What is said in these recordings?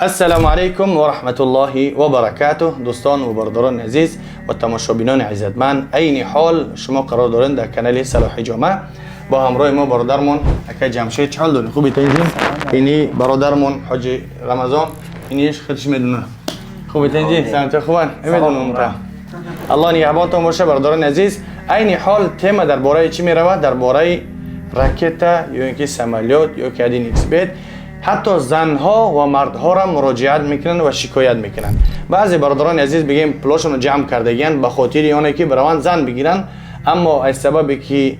Ассалому алайкум ва раҳматуллоҳи ва баракатуҳ. Дӯстон ва бародарони азиз ва тамошобинони иззатманд, айни ҳол шумо қарор доред дар канали Салоҳи Ҷома бо ҳамроҳи мо бародармон акай Ҷамшед. Чӣ ҳол дорӣ? Хуби, тинҷӣ? Ини бародармон ҳоҷи Рамазон, иниш худаш медона. Хуби, тинҷӣ? Саломатӣ, хубан? Намедонам. Аллоҳ нигаҳбонтон боша. Бародарони азиз, айни ҳол тема дар бораи чӣ меравад? Дар бораи ракета ё ин ки самолёт ё ки 1xBet. Ҳатто занҳо ва мардҳоро муроҷиат мекунанд ва шикоят мекунанд. Баъзе бародарони азиз, бигем, пулошонро ҷамъ кардагиянд ба хотири оне ки бираванд, зан бигиранд, аммо аз сабабе ки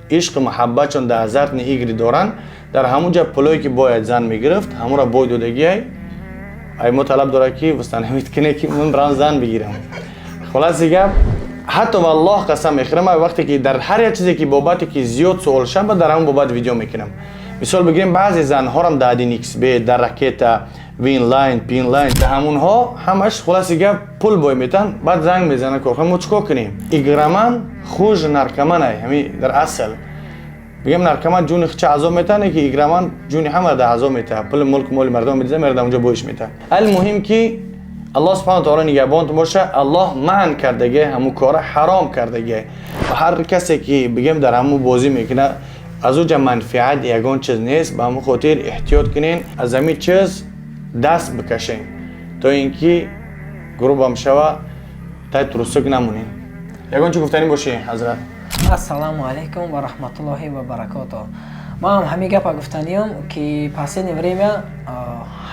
ишқу муҳаббатшон дар азартные игры доранд, дар ҳамун ҷа пулое ки бояд зан мегирифт, ҳамонро бой додагиай. Ай мо талаб дорад ки восстановить кине, ки ман бирам, зан бигирам. Хулоси гап, ҳатто валлоҳ қасам мехӯрам, вақте ки дар ҳар як чизе ки бобате ки зиёд суол шава, дар ҳамон бобат видео мекунам. Мисол бигирем, баъзе занҳорам дар 1xBet, дар ракета, Винлайн, Пинлайн, дар ҳамунҳо ҳамаш, хулоси гап, пул бой метан. Баъд занг мезанад корхона: мо чӣ кор кунем? Игроман хуже наркоман ай. Ҳами дар асл бигем, наркоман ҷуни хича азоб метане, ки игроман ҷуни ҳама дар азоб метаҳад, пули мулку моли мардум медиза, мерада, онҷо боиш метаҳад. Алмуҳим ки Аллоҳ субҳана таоло нигаҳбонтон боша. Аллоҳ манъ кардагиай, ҳамун кора ҳаром кардагиай ва ҳар касе ки, бигем, дар ҳамун бозӣ мекунад, аз ӯ ҷа манфиат ягон чиз нест. Ба ҳамун хотир эҳтиёт кунен, аз ҳамин чиз даст бикашен, то ин ки грубам шава, тай трусик намонен. Ягон чи гуфтанӣ бошӣ, ҳазрат? Ассалому алайкум ва раҳматуллоҳи ва баракоту. Ман ҳамин гапа гуфтаниём, ки последнее время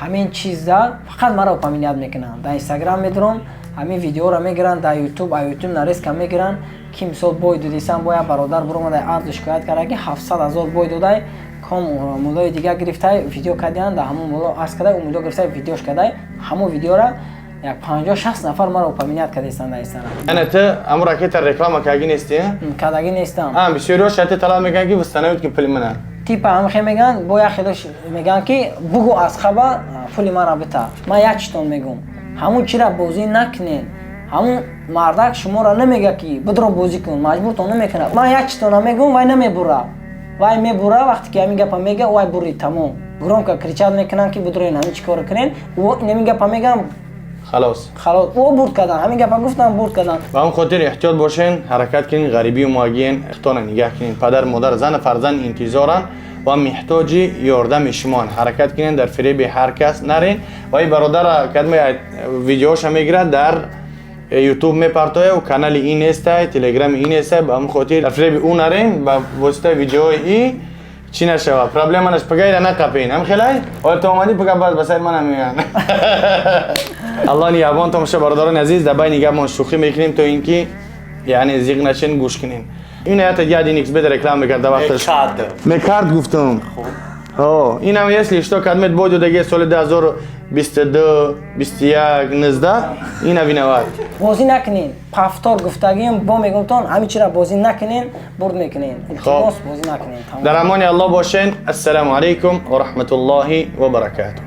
ҳамин чиза фақат маро упоминать мекунанд. Дар Инстаграм медурам, ҳамин видеоро мегиранд, дар Ютуб, а Ютуб нарезка мегиранд, ки мисол бой додисам. Бояд бародар буромада, арзу шикоят карда, ки 700 000 бой додай, ком муллои дигар гирифтай, видео кардиян, дар ҳамон мулло арз кардай, ӯ мулло гирифтай, видеош кардай. Ҳамон видеора як 50-60 нафар маро упоминать кардастанд дар Инстаграм. Яъне ту ҳамун ракета реклама кардагӣ нестӣ? Кардагӣ нестам. А бисёриҳо шарти талаб мекунанд, ки восстановить ки пули мана. Типа ҳамхе мегӯянд, бо як хелош мегӯянд, ки бугӯ, аз хаба пули мара бита. Ман як читон мегӯм: ҳамун чира бозӣ накунед. Ҳамун мардак шуморо намега, ки бидро, бозӣ кун, маҷбуртон намекунад. Ман як читона мегӯм: вай намебура, вай мебура. Вақте ки ҳамин гапа мега, вай бурид, тамом. Громко кричать мекунанд, ки бидроен, ҳамин чӣ корро кунен. Ҳамин гапа мегам. Халос. Халос, ӯ бурд кардан, ҳамин гапа гуфтам, бурд кардан. Ба ҳамн хотир эҳтиёт бошен, ҳаракат кунен, ғарибию муагиен, ихтона нигаҳ кунен. Падар, модар, зану фарзанд интизоранд ва меҳтоҷи ёрдами шумоанд. Ҳаракат кунен, дар фиреби ҳар кас нарен. Ва ин бародара кадме видеоша мегирад, дар Ютуб мепартоя, канали ин нестай, Телеграми ин нестай. Ба ҳамн хотир дар фиреби ӯ нарен, ба воситаи видеои и чӣ нашава, проблема наш, пагайра нақапен. Ҳам хелай оё ту омадӣ, пага баъд ба сари манам меоянд. Аллоҳ нигаҳбонтон боша. Бародарони азиз, дар байни гапмон шӯхӣ мекунем, то ин ки яъне зиқ нашен, гӯш кунем. Ин ята 1xBet реклама мекард дар вақташ. Мекард, гуфтам. Инам, если что, кадмет бой додаги соли 2022, 21, 19, ина виноват. Бозӣ накунен. Повтор гуфтагиам, бо мегумтон: ҳамин чира бозӣ накунен, бурд мекунен. Илтимос, бозӣ накунен. Дар амони Аллоҳ бошен. Ассалому алайкум ва раҳматуллоҳи ва баракатуҳ.